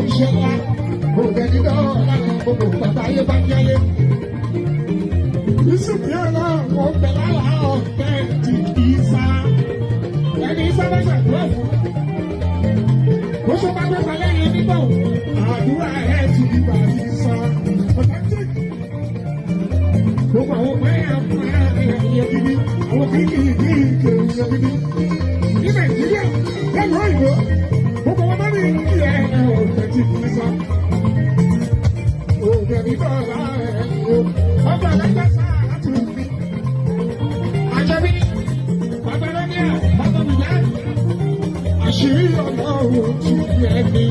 ń ṣe ńlá. Òde dídọ́ láti gbogbo bàbá ayé bá jẹ́lé. Yusuf yóò lọ wọ́n bẹ̀ lára ọ̀tẹ̀ ti Ìsá. Ẹni Ìsá bá ṣàdúrà fún. Bó ṣe bá gbé balẹ̀ yẹn nígbà wo, àdúrà ẹ̀ ti gbà Ìsá. Authentic. Gbogbo àwọn ọmọ ẹ̀ ẹ̀yẹ gidi, àwọn kìkì kìkì ẹ̀yẹ gidi. Ní Nàìjíríà, lẹ́nu òyìnbó, gbogbo wọn bá ní kí ẹ̀ ọ̀tẹ̀ ti Ìsá. Òde dídọ́ lára ẹ̀ ọgbà lẹ́gbẹ̀sà àtúnfi. Àjọbí, bàbá Rẹ́míà, bàbá Mìlá, àṣírí ọlọ́run tún yẹ mí.